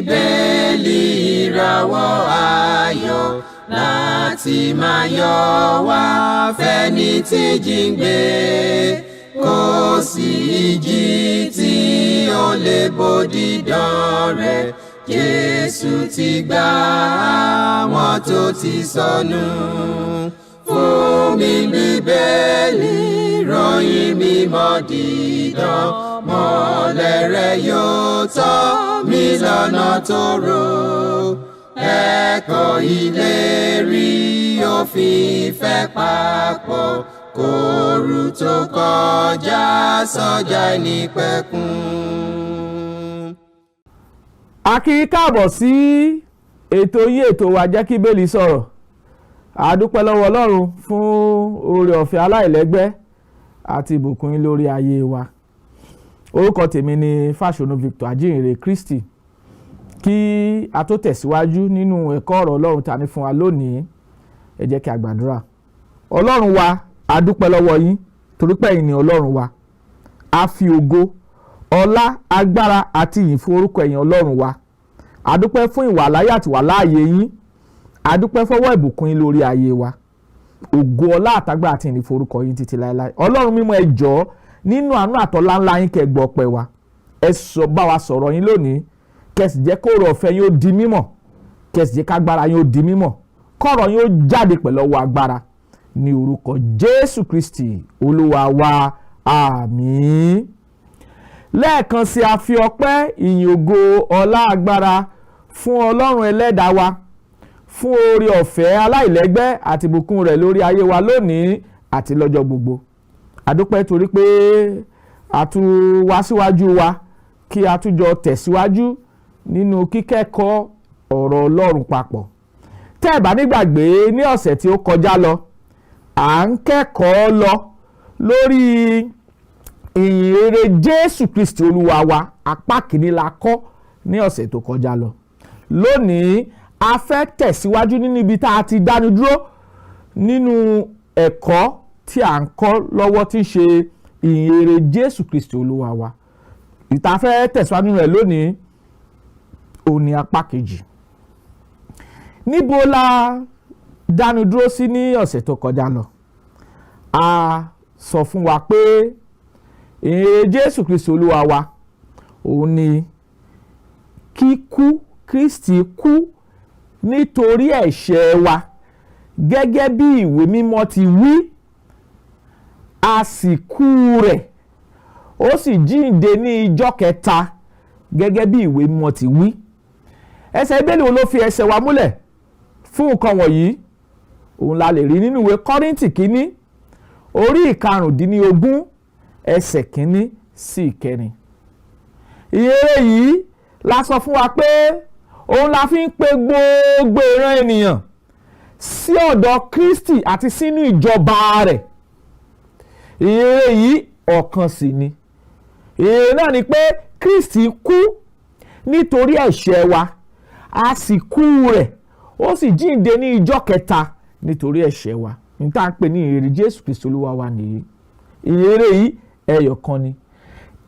Bíbélì, ìràwọ̀ ayọ̀ láti máa yọ wá fẹ́ni tí jíǹgbé. Kò sí ìjì tí ó lè bòdìdán rẹ̀. Jésù ti gbà àwọn tó ti sọnù. Fún mi, Bíbélì, ròyìn mímọ́ dídán, mọ́lẹ̀ rẹ̀ yóò tọ́ mi lọ́nà tó rò. Ẹ̀kọ́ ìlérí òfin ìfẹ́ papọ̀ kóoru tó kọjá sọ́jà ìnípẹ̀kun. A kí yín káàbọ̀ sí ètò yín, ètò wa, Jẹ́ kí Bíbélì Sọ̀rọ̀. A dúpẹ́ lọ́wọ́ Ọlọ́run fún oore ọ̀fẹ́ aláìlẹ́gbẹ́ àti ìbùkún yín lórí ayé wa. Orúkọ tèmi ni Fáṣọnù Victor, ajínrere Kristi. Kí a tó tẹ̀síwájú nínú ẹ̀kọ́ ọ̀rọ̀ Ọlọ́run ta ní fún wa lónìí, ẹ jẹ́ kí a gbàdúrà. Ọlọ́run wa, a dúpẹ́ lọ́wọ́ yín torí pé ẹ̀yin ni Ọlọ́run wa. A fi ògo, ọlá, agbára àti ìyìn fún orúkọ ẹ̀yin Ọlọ́run wa. A dúpẹ́ fún ìwà láyé àti ìwà láàyè yín. A dúpẹ́ fọwọ́ ìbùkún yín lórí ayé wa. Ògo, ọlá àtagbára àti ìyìn fún orúkọ yín títí láéláé. Ọlọ́run mímọ́, ẹ jọ̀ọ́, nínú àánú àtọ́lá ńlá yín, kẹ́ gbọ́ ọpẹ́ wa. Ẹ sọ bá wa sọ̀rọ̀ yín lónìí, kẹ́ sì jẹ́ kóore ọ̀fẹ́ yín ó di mímọ̀, kẹ́ sì jẹ́ kágbára yín ó di mímọ̀, kọ́rọ̀ yín ó jáde pẹ̀lú ọwọ́ agbára, ní orúkọ Jésù Kristi Olúwa wa, àmín. Lẹ́ẹ̀kan sí, a fi ọpẹ́, ìyìn, ògo, ọlá, agbára fún Ọlọ́run ẹlẹ́dàá wa fún oore ọ̀fẹ́ aláìlẹ́gbẹ́ àti ìbùkún rẹ̀ lórí ayé wa lónìí àti lọ́jọ́ gbogbo. A dúpẹ́ torí pé a tún wá síwájú wa kí a tún jọ tẹ̀síwájú nínú kíkẹ́kọ̀ọ́ ọ̀rọ̀ Ọlọ́run papọ̀. Tẹ́ ẹ̀ bá nígbàgbé, ní ọ̀sẹ̀ tí ó kọjá lọ, à ń kẹ́kọ̀ọ́ lọ lórí ìyìn rere Jésù Kristi Olúwa wa. Apá kìíní la kọ́ ní ọ̀sẹ̀ tó kọjá lọ. Lónìí, a fẹ́ tẹ̀síwájú nínú ibi tá a ti dánu dúró nínú ẹ̀kọ́ tí à ń kọ́ lọ́wọ́, tí ń ṣe ìyìn rere Jésù Kristi Olúwa wa. Ìta fẹ́ tẹ̀síwájú rẹ̀ lónìí, òun ní apá kejì. Níbo la dánu dúró sí ní ọ̀sẹ̀ tó kọjá lọ? A sọ fún wa pé ìyìn rere Jésù Kristi Olúwa wa, òun ni kíkú Kristi kú nítorí ẹ̀ṣẹ̀ wa gẹ́gẹ́ bí ìwé mímọ́ ti wí, a sì kú rẹ̀, ó sì jíǹde ní ijọ́ kẹta gẹ́gẹ́ bí ìwé mímọ́ ti wí. Ẹsẹ̀ Bíbélì wo ló fi ẹsẹ̀ wa múlẹ̀ fún nǹkan wọ̀nyí? Òun la lè rí nínú ìwé Kọ́ríńtì kínní, orí 15, ẹsẹ̀ 1 sí 4. Ìyìnrere yìí la sọ fún wa pé òun la fi ń pe gbogbo ìran ènìyàn sí ọ̀dọ̀ Kristi àti sínú ìjọba rẹ̀. Ìyìnrere yìí ọ̀kan sì ni. Ìyìnrere náà ni pé Kristi kú nítorí ẹ̀ṣẹ̀ wa, a sì kú rẹ̀, ó sì jíǹde ní ijọ́ kẹta nítorí ẹ̀ṣẹ̀ wa. Ní tá à ń pè ní ìyìnrere Jésù Kristi Olúwa wa nìyí. Ìyìnrere yìí ẹyọ kan ni.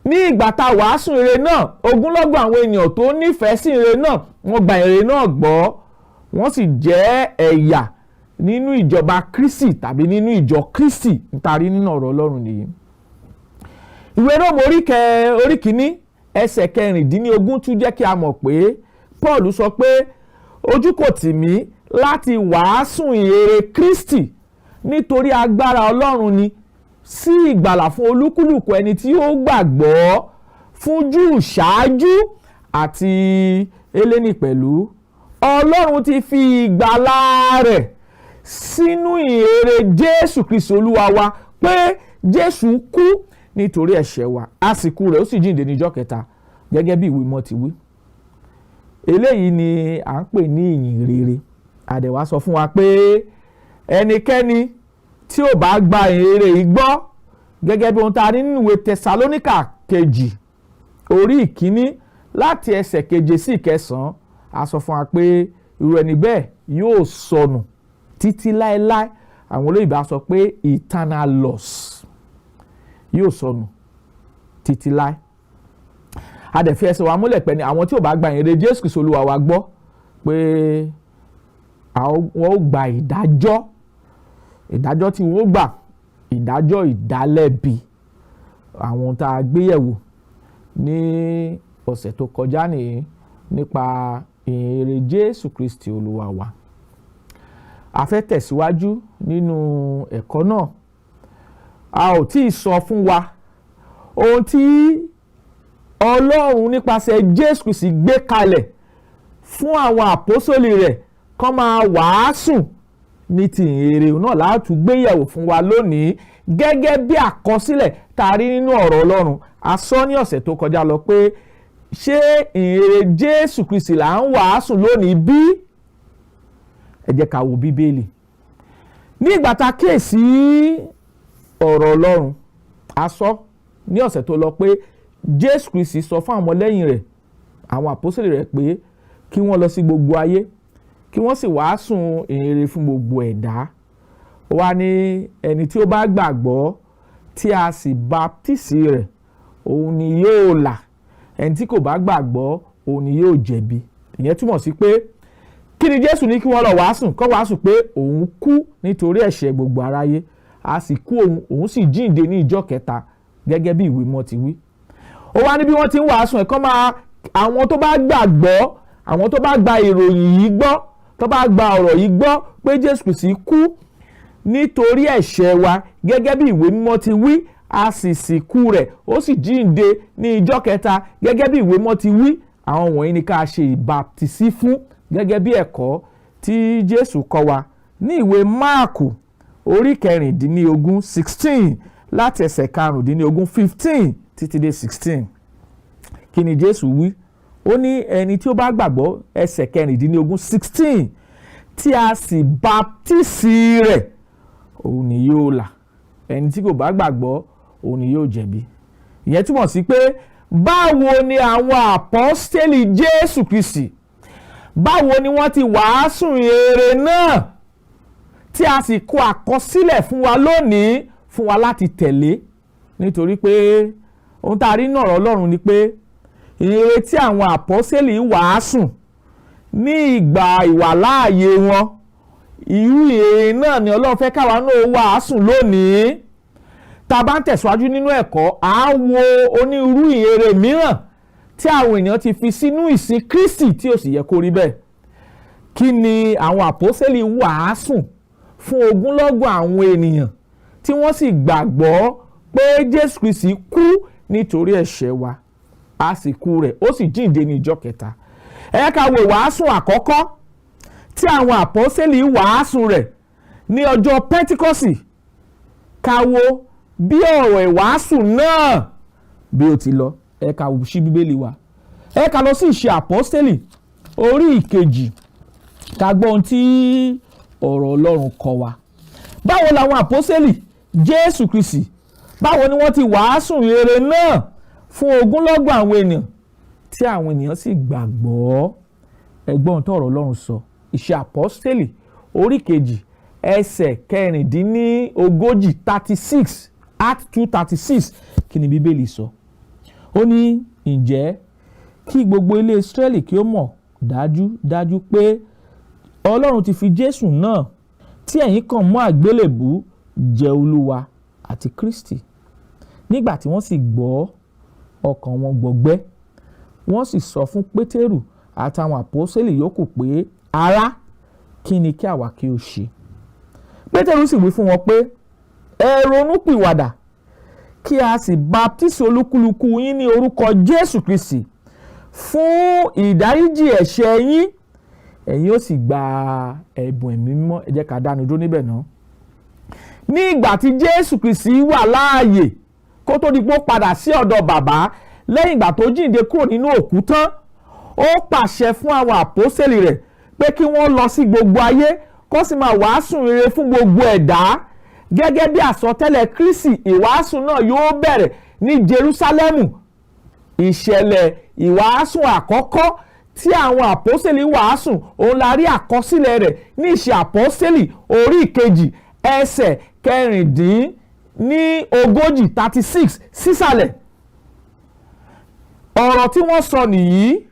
Ní ìgbà tá a wàásù ìrere náà, ogunlọ́gọ̀ àwọn ènìyàn tó nífẹ̀ẹ́ sí ìrere náà, wọ́n gba ìrere náà gbọ́, wọ́n sì jẹ́ ẹ̀yà nínú ìjọba Kristi tàbí nínú ìjọ Kristi. Nítorí nínú ọ̀rọ̀ Ọlọ́run nìyí. Ìwé Róòmù orí 1, ẹsẹ̀ 16 tún jẹ́ kí a mọ̀ pé Paul sọ pé ojú kò tì mí láti wàásù ìrere Kristi, nítorí agbára Ọlọ́run ni sí ìgbàlà fún olúkúlùkù ẹni tí ó gbàgbọ́, fún Júù ṣáájú àti Hélénì pẹ̀lú. Ọlọ́run ti fi ìgbàlà rẹ̀ sínú ìrere Jésù Kristi Olúwa wa, pé Jésù kú nítorí ẹ̀ṣẹ̀ wa, àsìkò rẹ̀, ó sì jíǹde níjọ́ kẹta gẹ́gẹ́ bí ìwé mímọ́ ti wí. Eléyìí ni à ń pè ní ìyìn rere. Àdẹ̀wá sọ fún wa pé ẹnikẹ́ni tí ò bá gba ìyìn rere yìí gbọ́, gẹ́gẹ́ bí ohun tá a rí nínú ìwé Tẹsalóníkà kejì, orí 1, láti ẹsẹ̀ 7 sí 9, a sọ fún wa pé irú ẹni bẹ́ẹ̀ yóò sọnù títí láéláé. Àwọn olóyìnbó á sọ pé eternal loss, yóò sọnù títí láé. A dẹ̀ fi ẹsẹ̀ wa múlẹ̀ pẹ́ ni àwọn tí ò bá gba ìyìnrere Jésù Kristi Olúwa wa gbọ́ pé wọ́n ó gba ìdájọ́. Ìdájọ́ tí wọ́n ó gbà, ìdájọ́ ìdálẹ́bi. Àwọn tá a gbéyẹ̀wò ní ọ̀sẹ̀ tó kọjá nìyí nípa ìyìnrere Jésù Kristi Olúwa wa. A fẹ́ tẹ̀síwájú nínú ẹ̀kọ́ náà. A ò tí ì sọ fún wa ohun tí Ọlọ́run nípasẹ̀ Jésù Kristi gbé kalẹ̀ fún àwọn àpọ́sólì rẹ̀ kán máa wàásù ní ti ìhìnrere náà láti gbéyẹ̀wò fún wa lónìí, gẹ́gẹ́ bí àkọsílẹ̀ tá a rí nínú ọ̀rọ̀ Ọlọ́run. A sọ ní ọ̀sẹ̀ tó kọjá lọ pé, ṣé ìhìnrere Jésù Kristi là ń wàásù lónìí bí? Ẹ jẹ́ ká wo Bíbélì. Ní ìgbà tá a kíyèsí ọ̀rọ̀ Ọlọ́run, a sọ ní ọ̀sẹ̀ tó lọ pé Jésù Kristi sọ fún àwọn ọmọlẹ́yìn rẹ̀, àwọn àpọ́sítélì rẹ̀, pé kí wọ́n lọ sí gbogbo ayé, kí wọ́n sì wàásù ìhìnrere fún gbogbo ẹ̀dá. Ó wá ní ẹni tí ó bá gbàgbọ́ tí a sì baptisi rẹ̀, òun ni yóò là; ẹni tí kò bá gbàgbọ́, òun ni yóò jẹ̀bi. Ìyẹn túmọ̀ sí pé kí ni Jésù ní kí wọ́n lọ wàásù? Kọ́ wàásù pé òun kú nítorí ẹ̀ṣẹ̀ gbogbo aráyé, a sì kú òun, òun sì jíǹde ní ìjọ́ kẹta gẹ́gẹ́ bí ìwé mọ́ ti wí. Ó wá ní bí wọ́n ti ń wàásù ẹ̀, kọ́ máa àwọn tó bá gbàgbọ́, àwọn tó bá gba ìròyìn yìí gbọ́, tó bá gba ọ̀rọ̀ yìí gbọ́ pé Jésù Kristi kú nítorí ẹ̀ṣẹ̀ wa gẹ́gẹ́ bí ìwé mímọ́ ti wí, a sì sìnkú rẹ̀, ó sì jíǹde ní ìjọ́ kẹta gẹ́gẹ́ bí ìwé mímọ́ ti wí, àwọn wọ̀nyí ni ká ṣe ìbàptísí fún, gẹ́gẹ́ bí ẹ̀kọ́ tí Jésù kọ́ wa ní ìwé Máàkù orí 16, 16, láti ẹsẹ̀ 15, 15 títí dé 16. Kí ni Jésù wí? Ó ní ẹni tí ó bá gbàgbọ́, ẹsẹ̀ 16, 16, tí a sì baptisi rẹ̀, òun ni yóò là; ẹni tí kò bá gbàgbọ́, òun ni yóò jẹ̀bi. Ìyẹn túmọ̀ sí pé báwo ni àwọn àpọ́stélì Jésù Kristi, báwo ni wọ́n ti wàásù ìhìnrere náà tí a sì kọ àkọsílẹ̀ fún wa lónìí fún wa láti tẹ̀lé? Nítorí pé ohun tá a rí náà Ọlọ́run ni pé ìhìnrere tí àwọn àpọ́stélì wàásù ní ìgbà ìwàláàyè wọn, irú ìhìnrere náà ni Ọlọ́run fẹ́ káwa náà wàásù lónìí. Tá a bá ń tẹ̀síwájú nínú ẹ̀kọ́, à á wo onírúurú ìhìnrere mìíràn tí àwọn èèyàn ti fi sínú ìsìn Kristi tí ò sì yẹ kó rí bẹ́ẹ̀. Kí ni àwọn àpọ́sẹ́lì wàásù fún ogúnlọ́gọ̀ àwọn ènìyàn tí wọ́n sì gbàgbọ́ pé Jésù Kristi kú nítorí ẹ̀ṣẹ̀ wa, a sì kú rẹ̀, ó sì jíǹde ní ìjọ́ kẹta? Ẹ ká wo ìwàásù àkọ́kọ́ tí àwọn àpọ́sẹ́lì wàásù rẹ̀ ní ọjọ́ Pẹ́ntíkọ́sì, ká wo bí ọ̀rọ̀ ìwàásù náà bí ó ti lọ. Ẹ ká ṣí Bíbélì wa, ẹ ká lọ sí Ìṣe Àpọ́sẹ́lì orí ìkejì, ká gbọ́ ohun tí ọ̀rọ̀ Ọlọ́run kọ́ wa. Báwo làwọn àpọ́sẹ́lì Jésù Kristi, báwo ni wọ́n ti wàásù rere náà fún ogúnlọ́gọ̀ àwọn ènìyàn tí àwọn ènìyàn sì gbàgbọ́? Ẹ gbọ́ ohun tí ọ̀rọ̀ Ọlọ́run sọ. Ìṣe Àpọ́sẹ́lì orí kejì, ẹsẹ̀ 36, 36, Act 2:36. Kí ni Bíbélì sọ? Ó ní, "Ǹjẹ́ kí gbogbo ilé Ísírẹ́lì kí ó mọ̀ dájú dájú pé Ọlọ́run ti fi Jésù náà tí ẹ̀yin kàn mọ́ àgbélébùú jẹ́ Olúwa àti Kristi." Nígbà tí wọ́n sì gbọ́, ọkàn wọn gbọgbẹ́, wọ́n sì sọ fún Pétérù àtàwọn àpọ́sítélì yòókù pé, "Ará, kí ni kí àwa kí ó ṣe?" Pétérù sì wí fún wọn pé, "Ẹ ronúpìwàdà, kí a sì baptisi olúkúlùkù yín ní orúkọ Jésù Kristi fún ìdáríjì ẹ̀ṣẹ̀ yín, ẹ̀yin ó sì gba ẹ̀bùn Ẹ̀mí Mímọ́." Ẹ jẹ́ ká dánu dúró níbẹ̀ náà. Ní ìgbà tí Jésù Kristi wà láàyè, kó tó di pé ó padà sí ọ̀dọ̀ Bàbá lẹ́yìn ìgbà tó jíǹde kúrò nínú òkú tán, ó pàṣẹ fún àwọn àpọ́sítélì rẹ̀ pé kí wọ́n lọ sí gbogbo ayé, kó sì máa wàásù rere fún gbogbo ẹ̀dá. Gẹ́gẹ́ bí àsọtẹ́lẹ̀ Kristi, ìwàásù náà yóò bẹ̀rẹ̀ ní Jerúsálẹ́mù. Ìṣẹ̀lẹ̀ ìwàásù àkọ́kọ́ tí àwọn àpọ́sítélì wàásù, òun la rí àkọsílẹ̀ rẹ̀ ní Ìṣe Àpọ́sítélì orí ìkejì, ẹsẹ̀ 36 sísàlẹ̀. Ọ̀rọ̀ tí wọ́n sọ nìyí.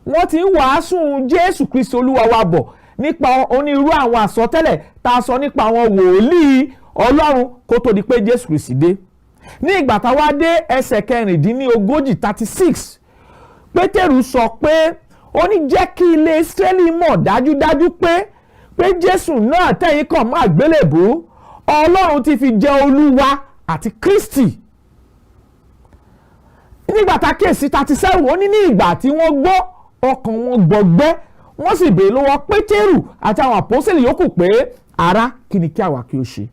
Wọ́n ti ń wàásù Jésù Kristi Olúwa wa bọ̀ nípa onírúurú àwọn àsọtẹ́lẹ̀ tá a sọ nípa àwọn wòlíì Ọlọ́run kó tó di pé Jésù Kristi dé. Ní ìgbà táwa dé ẹsẹ̀ 36, 36, Pétérù sọ pé, ó ní, "Jẹ́ kí ilé Ísírẹ́lì mọ̀ dájúdájú pé Jésù náà tẹ̀yin kàn mọ́ àgbélébùú, Ọlọ́run ti fi jẹ Olúwa àti Kristi." Nígbà tá a kíyèsí 37, ó ní ní ìgbà tí wọ́n gbọ́, ọkàn wọn gbọgbẹ́, wọ́n sì béèrè lọ́wọ́ Pétérù àti àwọn àpọ́sẹ̀lì yòókù pé, "Ará, kí ni kí àwa kí ó ṣe?"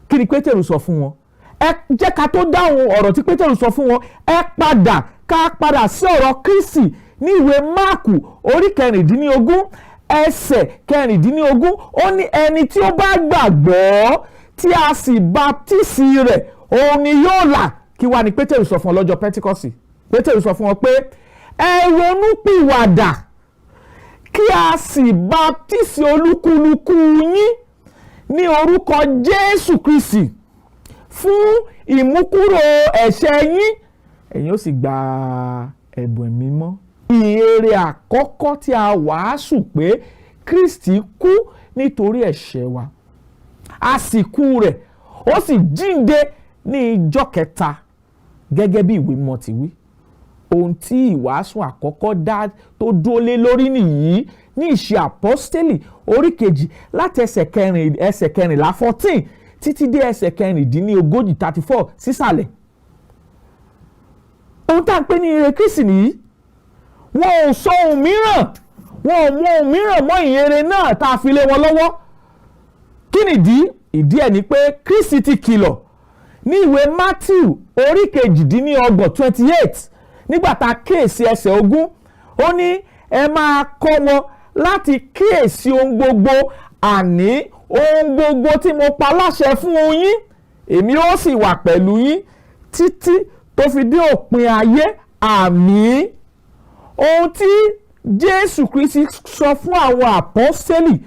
Kí ni Pétérù sọ fún wọn? Ẹ jẹ́ ká tó dáhùn ọ̀rọ̀ tí Pétérù sọ fún wọn, ẹ padà, ká padà sí ọ̀rọ̀ Kristi ní ìwé Máàkù orí 16, ẹsẹ̀ 16. Ó ní, "Ẹni tí ó bá gbàgbọ́ tí a sì baptisi rẹ̀, òun ni yóò là." Kí wá ni Pétérù sọ fún ọ lọ́jọ́ Pẹ́ntíkọ́sì? Pétérù sọ fún wọn pé, "Ẹ ronúpìwàdà, kí a sì baptisi olúkúlùkù yín ní orúkọ Jésù Kristi fún ìmúkúrò ẹ̀ṣẹ̀ yín, ẹ̀yin ó sì gba ẹ̀bùn Ẹ̀mí Mímọ́." Ìhìnrere àkọ́kọ́ tí a wàásù pé Kristi kú nítorí ẹ̀ṣẹ̀ wa, a sì kú rẹ̀, ó sì jíǹde ní ijọ́ kẹta gẹ́gẹ́ bí ìwé mímọ́ ti wí. Ohun tí ìwàásù àkọ́kọ́ dá tó dúró lé lórí nìyí ní Ìṣe Àpọ́stélì orí 2, láti ẹsẹ̀ 4, ẹsẹ̀ 14, 14, títí dé ẹsẹ̀ 36, 34 sísàlẹ̀. Ohun tá à ń pè ní ìhìnrere Kristi nìyí. Wọn ò sọ ohun mìíràn, wọn ò mú ohun mìíràn mọ́ ìhìnrere náà tá a fi lé wọn lọ́wọ́. Kí nìdí? Ìdí ẹ̀ ni pé Kristi ti kìlọ̀ ní ìwé Matthew orí 28, 28, nígbà tá a kíyèsí ẹsẹ̀ 20. Ó ní, "Ẹ máa kọ́ wọn láti kíyèsí ohun gbogbo, àní ohun gbogbo tí mo pa láṣẹ fún yín. Èmi ó sì wà pẹ̀lú yín títí tó fi dé òpin ayé. Àmín." Ohun tí Jésù Kristi sọ fún àwọn àpọ́sẹ́lì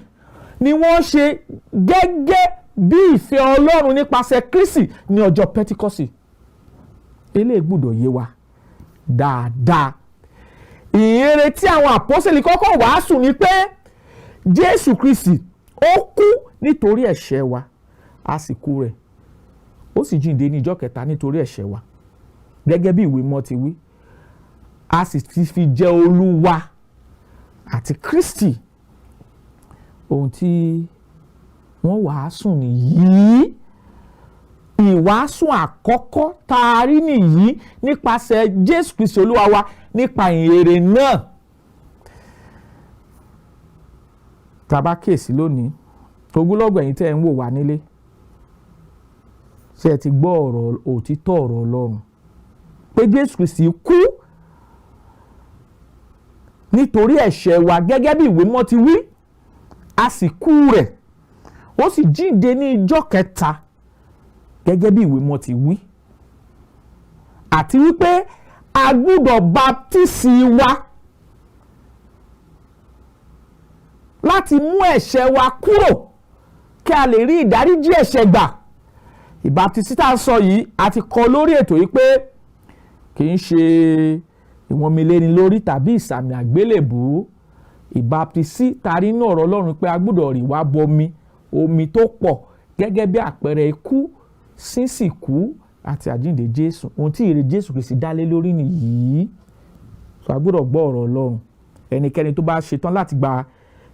ni wọ́n ṣe gẹ́gẹ́ bí ìfẹ́ Ọlọ́run nípasẹ̀ Kristi ní ọjọ́ Pẹ́ntíkọ́sì. Eléyìí gbọ́dọ̀ yé wa dáadáa. Ìhìnrere tí àwọn àpọ́sẹ̀lì kọ́kọ́ wàásù ni pé Jésù Kristi ó kú nítorí ẹ̀ṣẹ̀ wa, a sì kú rẹ̀, ó sì jíǹde ní ijọ́ kẹta nítorí ẹ̀ṣẹ̀ wa gẹ́gẹ́ bí ìwé mímọ́ ti wí, a sì ti fi jẹ́ Olúwa àti Kristi. Ohun tí wọ́n wàásù nìyí. Ìwàásù àkọ́kọ́ tá a rí nìyí nípasẹ̀ Jésù Kristi Olúwa wa, nípa ìhìnrere náà. Tá a bá kíyèsí lónìí, ogúnlọ́gọ̀ ẹ̀yin tẹ́ ẹ̀ ń wò wá nílé, ṣé ẹ ti gbọ́ ọ̀rọ̀ òtítọ́, ọ̀rọ̀ Ọlọ́run pé Jésù Kristi kú nítorí ẹ̀ṣẹ̀ wa gẹ́gẹ́ bí ìwé mímọ́ ti wí, a sì kú rẹ̀, ó sì jíǹde ní ijọ́ kẹta gẹ́gẹ́ bí ìwé mímọ́ ti wí, àti wípé a gbúdọ̀ baptisi wa láti mú ẹ̀ṣẹ̀ wa kúrò kí a lè rí ìdáríjì ẹ̀ṣẹ̀ gbà? Ìbaptisi tá a sọ yìí, a ti kọ lórí ètò yìí pé kì í ṣe ìwọ̀nmiléni lórí tàbí ìsàmì àgbélébùú. Ìbaptisi ta rí inú ọ̀rọ̀ Ọlọ́run pé a gbúdọ̀ rì wá bọmi, omi tó pọ̀, gẹ́gẹ́ bí àpẹẹrẹ ikú, sínsìnkú àti àjíǹde Jésù. Ohun tí ìre Jésù Kristi dá lé lórí nìyí. So a gbúdọ̀ gbọ́ ọ̀rọ̀ Ọlọ́run. Ẹnikẹ́ni tó bá ṣetán láti gba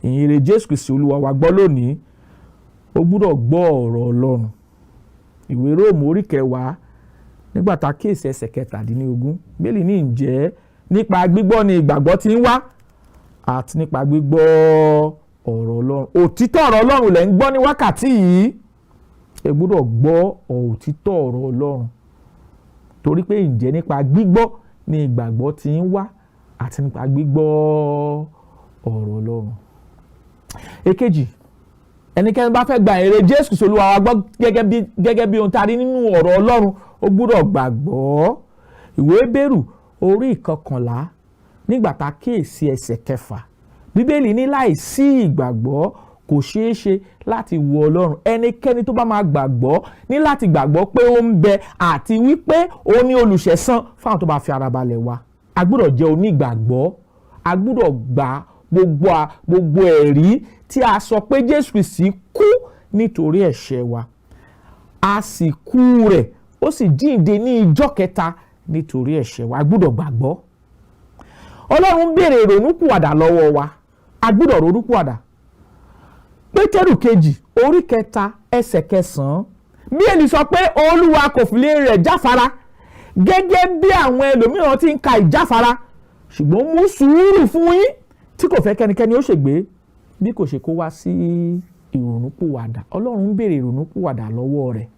ìhìnrere Jésù Kristi Olúwa wa gbọ́ lónìí, ó gbúdọ̀ gbọ́ ọ̀rọ̀ Ọlọ́run. Ìwé Róòmù orí 10, nígbà tá a kíyèsí ẹsẹ̀ 17, Bíbélì ní, "Ǹjẹ́ nípa gbígbọ́ ni ìgbàgbọ́ ti ń wá, àti nípa gbígbọ́ ọ̀rọ̀ Ọlọ́run." Òtítọ́ ọ̀rọ̀ Ọlọ́run lẹ̀ ń gbọ́ ní wákàtí yìí. Ẹ gbúdọ̀ gbọ́ òtítọ́ ọ̀rọ̀ Ọlọ́run, torí pé, "Ǹjẹ́ nípa gbígbọ́ ni ìgbàgbọ́ ti ń wá, àti nípa gbígbọ́ ọ̀rọ̀ Ọlọ́run." Èkejì, ẹnikẹ́ni bá fẹ́ gba ìhìnrere Jésù Kristi Olúwa wa gbọ́ gẹ́gẹ́ bí ohun tá a rí nínú ọ̀rọ̀ Ọlọ́run, ó gbúdọ̀ gbàgbọ́. Ìwé Hébérù orí 11, nígbà tá a kíyèsí ẹsẹ̀ 6, Bíbélì ní, "Láìsí ìgbàgbọ́ kò ṣeé ṣe láti wu Ọlọ́run." Ẹnikẹ́ni tó bá máa gbàgbọ́ ní láti gbàgbọ́ pé ó ń bẹ, àti wípé ó ní olùṣẹ̀san fáwọn tó bá fi ara balẹ̀ wá. A gbọ́dọ̀ jẹ́ onígbàgbọ́. A gbọ́dọ̀ gba gbogbo ẹ̀rí tí a sọ pé Jésù Kristi kú nítorí ẹ̀ṣẹ̀ wa, a sì kú rẹ̀, ó sì jíǹde ní ijọ́ kẹta nítorí ẹ̀ṣẹ̀ wa. A gbọ́dọ̀ gbàgbọ́. Ọlọ́run béèrè ìrònúpìwàdà lọ́wọ́ wa. A gbọ́dọ̀ ronúpìwàdà. Pétérù kejì, orí 3, ẹsẹ̀ 9, Bíbélì sọ pé Olúwa kò fi ìlérí rẹ̀ jáfara, gẹ́gẹ́ bí àwọn ẹlòmíràn ti ń ka ìjáfara, ṣùgbọ́n mú sùúrù fún yín, tí kò fẹ́ kẹ́nikẹ́ni ó ṣègbé, bí kò ṣe kó wá sí ìrònúpìwàdà. Ọlọ́run ń béèrè ìrònúpìwàdà lọ́wọ́ rẹ̀.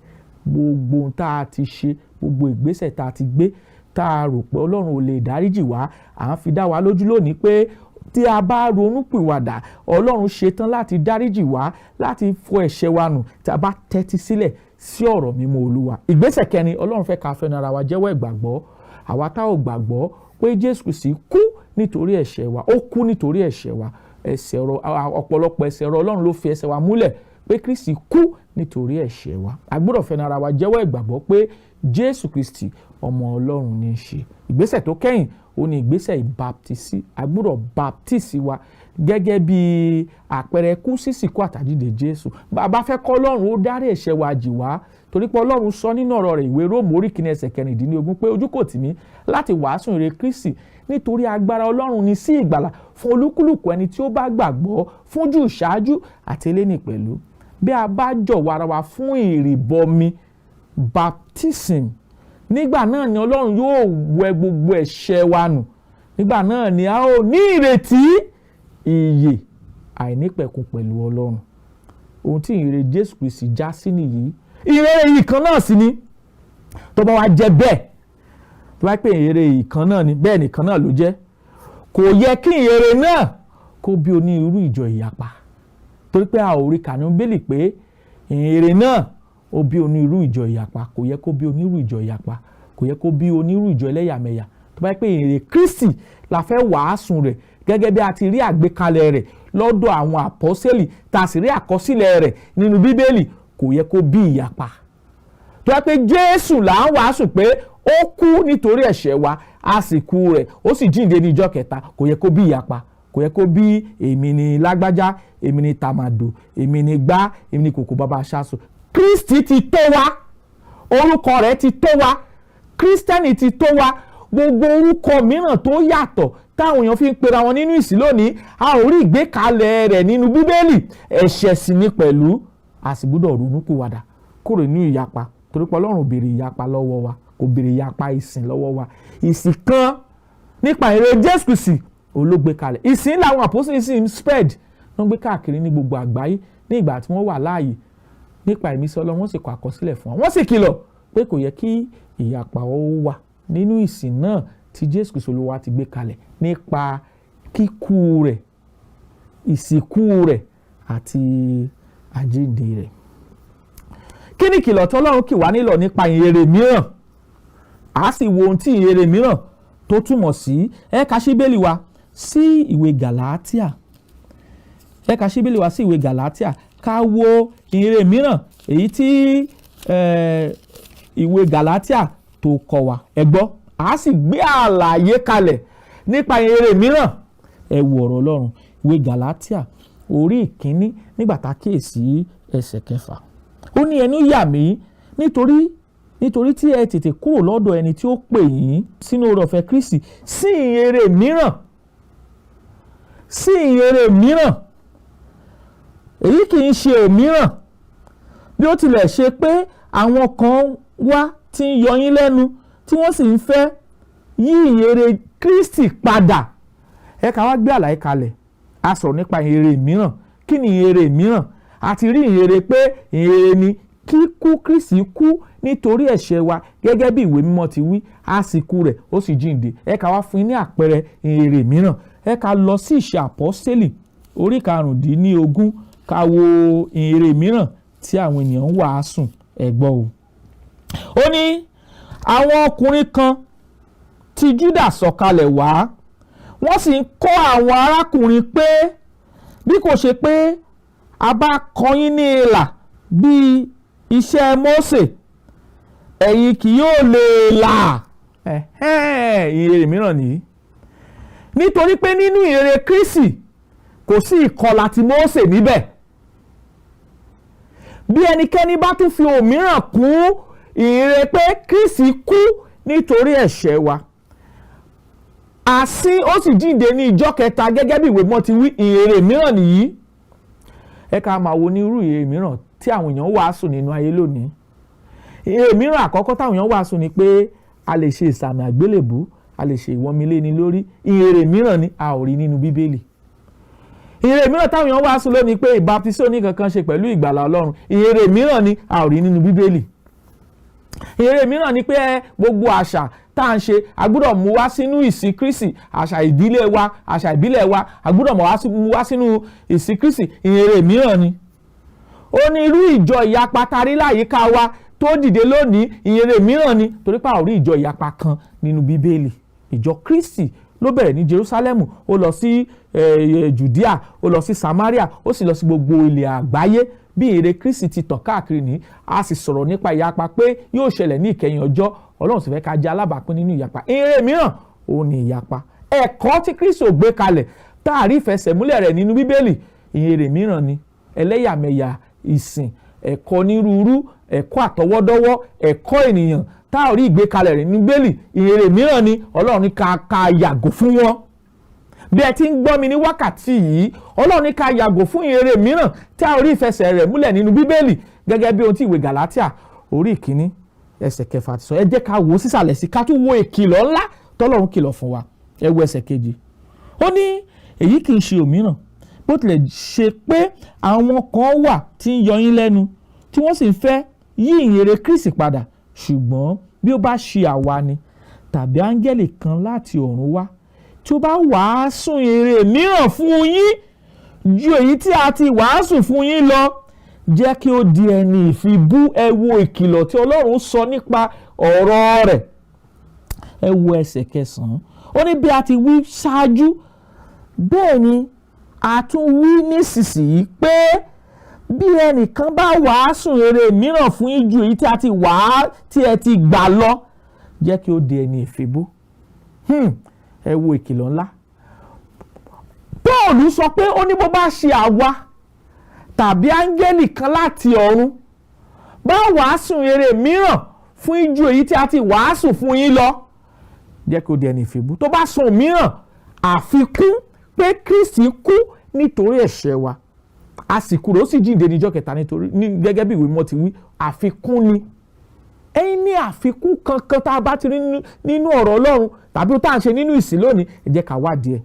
Gbogbo ohun tá a ti ṣe, gbogbo ìgbésẹ̀ tá a ti gbé, tá a rò pé Ọlọ́run ò lè dáríjì wá, à ń fi dá wa lójú lónìí pé tí a bá ronúpìwàdà, Ọlọ́run ṣetán láti dáríjì wá, láti fọ ẹ̀ṣẹ̀ wa nù, tí a bá tẹ́tí sílẹ̀ sí ọ̀rọ̀ mímọ́ Olúwa. Ìgbésẹ̀ kẹrin, Ọlọ́run fẹ́ ká fẹnu ara wa jẹ́wọ́ ìgbàgbọ́. Àwa tá ò gbàgbọ́ pé Jésù Kristi kú nítorí ẹ̀ṣẹ̀ wa, ó kú nítorí ẹ̀ṣẹ̀ wa. Ẹsẹ̀ ọ̀rọ̀, ọ̀pọ̀lọpọ̀ ẹsẹ̀ ọ̀rọ̀ Ọlọ́run ló fi ẹsẹ̀ wa múlẹ̀ pé Kristi kú nítorí ẹ̀ṣẹ̀ wa. A gbọ́dọ̀ fẹnu ara wa jẹ́wọ́ ìgbàgbọ́ pé Jésù Kristi, ọmọ Ọlọ́run ní í ṣe. Ìgbésẹ̀ tó kẹ́yìn, ó ní ìgbésẹ̀ ìbaptisí. A gbọ́dọ̀ baptisi wa gẹ́gẹ́ bí àpẹẹrẹ kú sísìkú àtàjíǹde Jésù. Bàbá fẹ́ kọ́ Ọlọ́run ó dárí ẹ̀ṣẹ̀ wa jì wá, torí pé Ọlọ́run sọ nínú ọ̀rọ̀ rẹ̀, ìwé Róòmù orí 1, ẹsẹ̀ 16, pé ojú kò tì mí láti wàásù ìhìnrere Kristi, nítorí agbára Ọlọ́run ní sí ìgbàlà fún olúkúlùkù ẹni tí ó bá gbàgbọ́, fún Júù ṣáájú àti eléni pẹ̀lú. Bí a bá jọ̀wọ́ ara wa fún ìrìbọmi, baptism, nígbà náà ni Ọlọ́run yóò wẹ gbogbo ẹ̀ṣẹ̀ wa nù. Nígbà náà ni a ó ní ìrètí ìyè àìnípẹ̀kun pẹ̀lú Ọlọ́run. Ohun tí ìhìnrere Jésù Kristi já sí nìyí. Ìhìnrere yìí kan náà sì ni. Tó bá wá jẹ́ bẹ́ẹ̀, tó bá pè ìhìnrere yìí kan náà ni, bẹ́ẹ̀ nìkan náà ló jẹ́, kò yẹ kí ìhìnrere náà kó bí onírúurú ìjọ ìyapa, torí pé a ò rí kà nínú Bíbélì pé ìhìnrere náà ó bí onírúurú ìjọ ìyapa. Kò yẹ kó bí onírúurú ìjọ ìyapa, kò yẹ kó bí onírúurú ìjọ ẹlẹ́yàmẹ̀yà. Tó bá pé ìhìnrere Kristi la fẹ́ wàásù rẹ̀ gẹ́gẹ́ bí a ti rí àgbékalẹ̀ rẹ̀ lọ́dọ̀ àwọn àpọ́sẹ́lì, tá a sì rí àkọsílẹ̀ rẹ̀ nínú Bíbélì, kò yẹ kó bí ìyapa. Tó yẹ pé Jésù là ń wàásù pé ó kú nítorí ẹ̀ṣẹ̀ wa, a sì kú rẹ̀, ó sì jíǹde ní ijọ́ kẹta, kò yẹ kó bí ìyapa, kò yẹ kó bí èmi ni lágbájá, èmi ni tàmàdò, èmi ni gbá, èmi ni kòkó bàbá aṣáṣo. Kristi ti tó wa, orúkọ rẹ̀ ti tó wa, Kírísítẹ́nì ti tó wa. Gbogbo orúkọ mìíràn tó yàtọ̀ táwọn èèyàn fi ń pera wọn nínú ìsìn lónìí, a ò rí ìgbékalẹ̀ rẹ̀ nínú Bíbélì. Ẹ̀ṣẹ̀ sì ni pẹ̀lú. A sì gbọ́dọ̀ ronúpìwàdà kúrò nínú ìyapa, torí pé Ọlọ́run béèrè ìyapa lọ́wọ́ wa, kò béèrè ìyapa ìsìn lọ́wọ́ wa. Ìsìn kan nípa ìhìnrere Jésù Kristi olóògbé kalẹ̀. Ìsìn làwọn àpòsílẹ̀ sì ń spread, wọ́n gbé káàkiri ní gbogbo àgbáyé ní ìgbà tí wọ́n wà láàyè. Nípa ìmísí Ọlọ́run, wọ́n sì kọ àkọsílẹ̀ fún wọn. Wọ́n sì kìlọ̀ pé kò yẹ kí ìyapa ó wà nínú ìsìn náà tí Jésù Kristi Olúwa ti gbé kalẹ̀ nípa kíkú rẹ̀, ìsìnkú rẹ̀ àti àjíǹde rẹ̀. Kí ni ìkìlọ̀ tí Ọlọ́run kì wá nílọ̀ nípa ìhìnrere mìíràn? A sì wo ohun tí ìhìnrere mìíràn tó túmọ̀ sí. Ẹ ká ṣí Bíbélì wa sí ìwé Gàlátíà. Ẹ ká ṣí Bíbélì wa sí ìwé Gàlátíà, ká wo ìhìnrere mìíràn èyí tí ìwé Gàlátíà tó kọ wa. Ẹ gbọ́, a sì gbé àlàyé kalẹ̀ nípa ìhìnrere mìíràn. Ẹ wo ọ̀rọ̀ Ọlọ́run, ìwé Gàlátíà orí 1, nígbà tá a kíyèsí ẹsẹ̀ 6. Ó ní, "Ẹnu yà mí nítorí tí ẹ tètè kúrò lọ́dọ̀ ẹni tí ó pè yín sínú oore ọ̀fẹ́ Kristi sí ìhìnrere mìíràn, sí ìhìnrere mìíràn. Èyí kì í ṣe òmíràn, bí ó tilẹ̀ ṣe pé àwọn kan wá tí ń yọ yín lẹ́nu, tí wọ́n sì ń fẹ́ yí ìhìnrere Kristi padà." Ẹ ká wá gbé àlàyé kalẹ̀. A sọ̀rọ̀ nípa ìhìnrere mìíràn. Kí ni ìhìnrere mìíràn? A ti rí ìhìnrere pé ìhìnrere ni kíkú Kristi kú nítorí ẹ̀ṣẹ̀ wa gẹ́gẹ́ bí ìwé mímọ́ ti wí, a sì kú rẹ̀, ó sì jíǹde. Ẹ ká wá fún yín ní àpẹẹrẹ ìhìnrere mìíràn. Ẹ ká lọ sí Ìṣe Àpọ́sítélì orí 15, ká wo ìhìnrere mìíràn tí àwọn ènìyàn ń wàásù. Ẹ gbọ́ o. Ó ní àwọn ọkùnrin kan ti Júdà sọ̀kalẹ̀ wá, wọ́n sì ń kọ́ àwọn arákùnrin pé, bí kò ṣe pé a bá kọ yín ní ilà bíi iṣẹ́ Mósè, ẹ̀yin kì yóò lè là. Ẹ̀hẹ́n, ìhìnrere mìíràn nìyí, nítorí pé nínú ìhìnrere Kristi kò sí ìkọlà tí Mósè níbẹ̀. Bí ẹnikẹ́ni bá tún fi òmíràn kún ìhìnrere pé Kristi kú nítorí ẹ̀ṣẹ̀ wa, àsín, ó sì jíǹde ní ìjọ́ kẹta gẹ́gẹ́ bí ìwé mọ́ ti wí, ìhìnrere mìíràn nìyí. Ẹ ká máa wo ní irú ìhìnrere mìíràn tí àwọn èèyàn wàásù nínú ayé lónìí. Ìhìnrere mìíràn àkọ́kọ́ táwọn èèyàn wàásù ni pé a lè ṣe ìsàmì àgbélébù, a lè ṣe ìwọ́nmiléni lórí. Ìhìnrere mìíràn ni, a ò rí nínú Bíbélì. Ìhìnrere mìíràn táwọn èèyàn wàásù lónìí pé ìbáptísì ò ní kankan ṣe pẹ̀lú ìgbàlà Ọlọ́run. Ìhìnrere mìíràn ni, a ò rí nínú Bíbélì. Ìhìnrere mìíràn ni pé gbogbo àṣà tá à ń ṣe, a gbọ́dọ̀ mú wá sínú ìsìn Kristi, àṣà ìdílé wa, àṣà ìbílẹ̀ wa, a gbọ́dọ̀ mú wá sínú ìsìn Kristi. Ìhìnrere mìíràn ni. Ó ní irú ìjọ ìyapa tarí láyìíká wa tó dìde lónìí, ìhìnrere mìíràn ni, torí pé a ò rí ìjọ ìyapa kan nínú Bíbélì. Ìjọ Kristi ló bẹ̀rẹ̀ ní Jerusalem, ó lọ sí Judea, ó lọ sí Samaria, ó sì lọ sí gbogbo ilẹ̀ àgbáyé. Bí ìhìnrere Kristi ti tàn káàkiri ní, a sì sọ̀rọ̀ nípa ìyapa pé yóò ṣẹlẹ̀ ní ìkẹyìn ọjọ́. Ọlọ́run sì fẹ́ ká jẹ́ alábàápín nínú ìyapa. Ìhìnrere mìíràn òun ni ìyapa. Ẹ̀kọ́ tí Kristi ò gbé kalẹ̀, tá a rí ìfẹsẹ̀múlẹ̀ rẹ̀ nínú Bíbélì, ìhìnrere mìíràn ni. Ẹlẹ́yàmẹ̀yà ìsìn, ẹ̀kọ́ onírúurú, ẹ̀kọ́ àtọwọ́dọ́wọ́, ẹ̀kọ́ ènìyàn tá a rí ìgbékalẹ̀ rẹ̀ nínú Bíbélì, ìhìnrere mìíràn ni. Ọlọ́run ní ká yàgò fún wọn. Bí ẹ ti ń gbọ́ mi ní wákàtí yìí, Ọlọ́run ní ká yàgò fún ìhìnrere mìíràn tí a ò rí ìfẹsẹ̀ rẹ̀ múlẹ̀ nínú Bíbélì, gẹ́gẹ́ bí ohun tí ìwé Gàlátíà orí 1 ẹsẹ̀ 6 ti sọ. Ẹ jẹ́ ká wò ó sísàlẹ̀ sí, ká tún wo ìkìlọ̀ ńlá tọ́lọ́run kìlọ̀ fún wa. Ẹ wo ẹsẹ̀ 7. Ó ní èyí kì í ṣe òmíràn, bó tilẹ̀ ṣe pé àwọn kan wà tí ń yọ yín lẹ́nu, tí wọ́n sì ń fẹ́ yí ìhìnrere Kristi padà. Ṣùgbọ́n bí ó bá ṣe àwa ni, tàbí áńgẹ́lì kan láti ọ̀run wá, tí ó bá wàásù ìhìnrere mìíràn fún yín ju èyí tí a ti wàásù fún yín lọ, jẹ́ kí ó di ẹni ìfibú. Ẹ wo ìkìlọ̀ tí Ọlọ́run sọ nípa ọ̀rọ̀ rẹ̀. Ẹ wo ẹsẹ̀ 9. Ó ní bí a ti wí ṣáájú, bẹ́ẹ̀ ni a tún wí nísinsìnyí pé bí ẹnìkan bá wàásù ìhìnrere mìíràn fún yín ju èyí tí a ti wàá tí ẹ ti gbà lọ, jẹ́ kí ó di ẹni ìfibú. Ẹ wo ìkìlọ̀ ńlá. Pọ́ọ̀lù sọ pé, ó ní bó bá ṣe àwa tàbí áńgẹ́lì kan láti ọ̀run bá wàásù ìhìnrere mìíràn fún yín ju èyí tí a ti wàásù fún yín lọ, jẹ́ kí ó di ẹni ìfibú. Tó bá sọ mìíràn, àfikún pé Kristi kú nítorí ẹ̀ṣẹ̀ wa, a sì kúrò, ó sì jíǹde níjọ́ kẹta nítorí ní gẹ́gẹ́ bí ìwé mímọ́ ti wí, àfikún ni. Ẹ̀yin ní àfikún kankan tá a bá ti rí nínú ọ̀rọ̀ Ọlọ́run tàbí tá à ń ṣe nínú ìsìn lónìí, ẹ jẹ́ ká wádìí ẹ̀.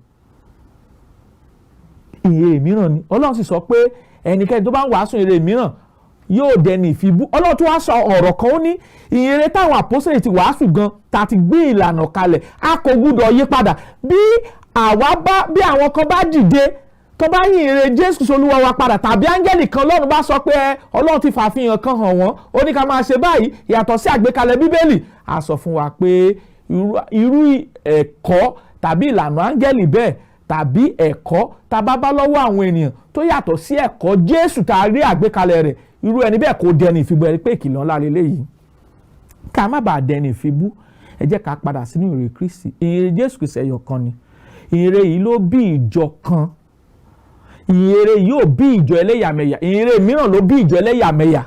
Ìhìnrere mìíràn ni. Ọlọ́run sì sọ pé ẹnikẹ́ni tó bá ń wàásù ìhìnrere mìíràn yóò dẹni ìfibú. Ọlọ́run tó wá sọ ọ̀rọ̀ kan, ó ní ìhìnrere táwọn àpọ́sẹ̀lì ti wàásù gan ta ti gbé ìlànà kalẹ̀, a kò gbúdọ̀ yí padà. Bí àwa bá bí àwọn kan bá dìde, tó bá yí ìhìnrere Jésù Olúwa wa padà, tàbí áńgẹ́lì kan lọ́run bá sọ pé ẹ Ọlọ́run ti fàfihàn kan hàn wọ́n, ó ní ká máa ṣe báyìí yàtọ̀ sí àgbékalẹ̀ Bíbélì, a sọ fún wa pé irú ẹ̀kọ́ tàbí ìlànà áńgẹ́lì bẹ́ẹ̀ tàbí ẹ̀kọ́ tá a bá bá lọ́wọ́ àwọn ènìyàn tó yàtọ̀ sí ẹ̀kọ́ Jésù tá a rí àgbékalẹ̀ rẹ̀, irú ẹni bẹ́ẹ̀ kò dẹni ìfibú. Ẹni pé ìkìlọ̀ ńlá lélẹ́yìí. Ká má bàa dẹni ìfibú, ẹ jẹ́ ká padà sínú ìhìnrere Kristi. Ìhìnrere Jésù Kristi ẹyọ kan ni. Ìhìnrere yìí ló bí ìjọ kan. Ìhìnrere yìí ò bí ìjọ ẹlẹ́yàmẹ̀yà. Ìhìnrere mìíràn ló bí ìjọ ẹlẹ́yàmẹ̀yà.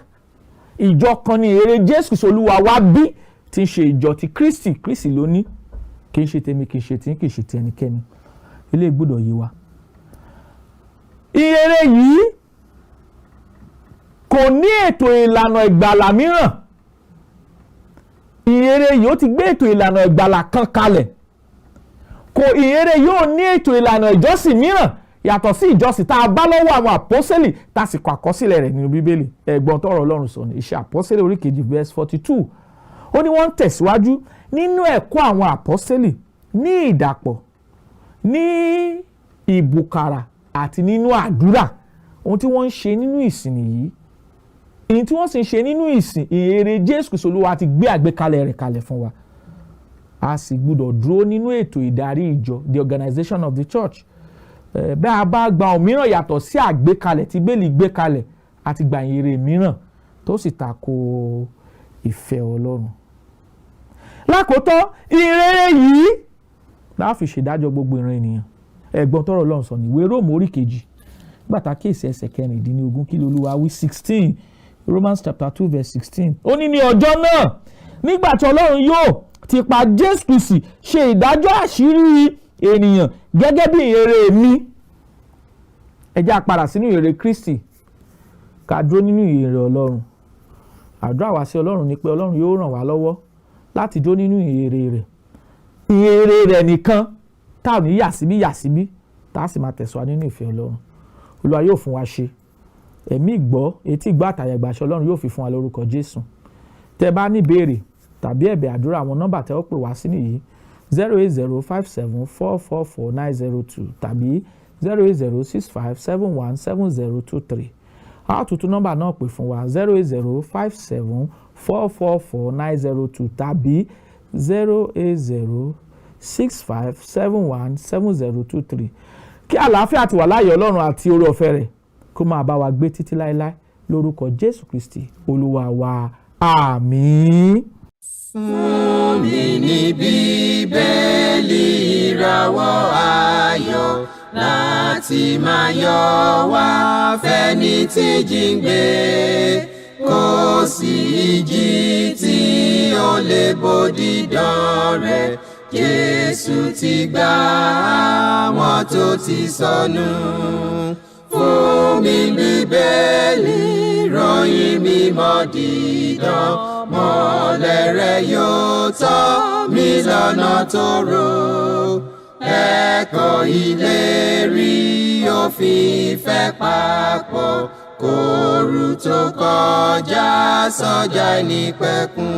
Ìjọ kan ni ìhìnrere Jésù Kristi Olúwa wa bí, tí ń ṣe ìjọ ti Kristi. Kristi ló ní, kì í ṣe tèmi, kì í ṣe tí, kì í ṣe ti ẹnikẹ́ni. Ilé gbọ́dọ̀ yé wa. Ìhìnrere yìí kò ní ètò ìlànà ìgbàlà mìíràn. Ìhìnrere yìí ó ti gbé ètò ìlànà ìgbàlà kan kalẹ̀. Kò ìhìnrere yóò ní ètò ìlànà ìjọsìn mìíràn yàtọ̀ sí ìjọsìn tá a bá lọ́wọ́ àwọn àpọ́sẹ́lì, tá a sì kọ àkọsílẹ̀ rẹ̀ nínú Bíbélì. Ẹ̀gbọ́n tọrọ Ọlọ́run sọ ní Iṣẹ́ Àpọ́sẹ́lì orí 2 verse 42. Ó ní wọ́n ń tẹ̀síwájú nínú ẹ̀kọ́ àwọn àpọ́sẹ́lì, ní ìdàpọ̀, ní ìbùkàrà àti nínú àdúrà. Ohun tí wọ́n ń ṣe nínú ìsìn nìyí. Ìyìn tí wọ́n sì ń ṣe nínú ìsìn, ìhìnrere Jésù Kristi Olúwa ti gbé àgbékalẹ̀ rẹ̀ kalẹ̀ fún wa. A sì gbúdọ̀ dúró nínú ètò ìdarí ìjọ, the organization of the church. Bẹ́ẹ̀ a bá gba òmíràn yàtọ̀ sí àgbékalẹ̀ tí Bíbélì gbé kalẹ̀, àti gba ìhìnrere mìíràn tó sì tako ìfẹ́ Ọlọ́run. Lákòótán, ìrere yìí láà fi ṣèdájọ́ gbogbo ìran ènìyàn. Ẹ̀gbọ́n tọrọ Ọlọ́run sọ ní ìwé Róòmù orí 2, gbàtà kéèsì ẹsẹ̀ 16, kí lolúwa wí? 16, Romans chapter 2 verse 16. Ó ní, ní ọjọ́ náà, nígbà tí Ọlọ́run yóò ti pa Jésù Kristi ṣe ìdájọ́ àṣírí ènìyàn gẹ́gẹ́ bí ìrere mi. Ẹ jẹ́ á padà sínú ìrere Kristi, ká dúró nínú ìrere Ọlọ́run. Àdúrà wá sí Ọlọ́run ni pé Ọlọ́run yóò ràn wá lọ́wọ́ láti dúró nínú ìrere rẹ̀, ìrere rẹ̀ nìkan, tá ò ní yà síbí yà síbí, tá a sì máa tẹ̀síwájú nínú ìfẹ́ Ọlọ́run. Olúwa yóò fún wa ṣe. Ẹ̀mí ìgbọ́, etí ìgbọ́ àtàyàgbàṣe, Ọlọ́run yóò fi fún wa lórúkọ Jésù. Tẹ́ bá ní ìbéèrè tàbí ẹ̀bẹ̀ àdúrà, àwọn nọ́mbà tẹ́ ó pè wá sí nìyí: 08057444902 tàbí 08065717023. A ó tuntun nọ́mbà náà pè fún wa: 08057444902 tàbí 08065717023. Kí àlàáfíà àti wà láàyè Ọlọ́run àti oore ọ̀fẹ́ rẹ̀ kó máa bá wa gbé títí láéláé lórúkọ Jésù Kristi Olúwa wa. Àmín. Fún mi ní Bíbélì, ìràwọ̀ ayọ̀ láti máa yọ wá fẹ́ni tí jíǹgbé. Kò sí ìjì tí ó lè bòdì dán rẹ̀. Jésù ti gbà àwọn tó ti sọnù. Fún mi Bíbélì, ròyìn mímọ́ dídán, mọ́lẹ̀ rẹ̀ yóò tọ́ mi lọ́nà tó rò. Ẹ̀kọ́ ìlérí òfin ìfẹ́ papọ̀ kóoru tó kọjá sọ́jà ìnípẹ̀kun.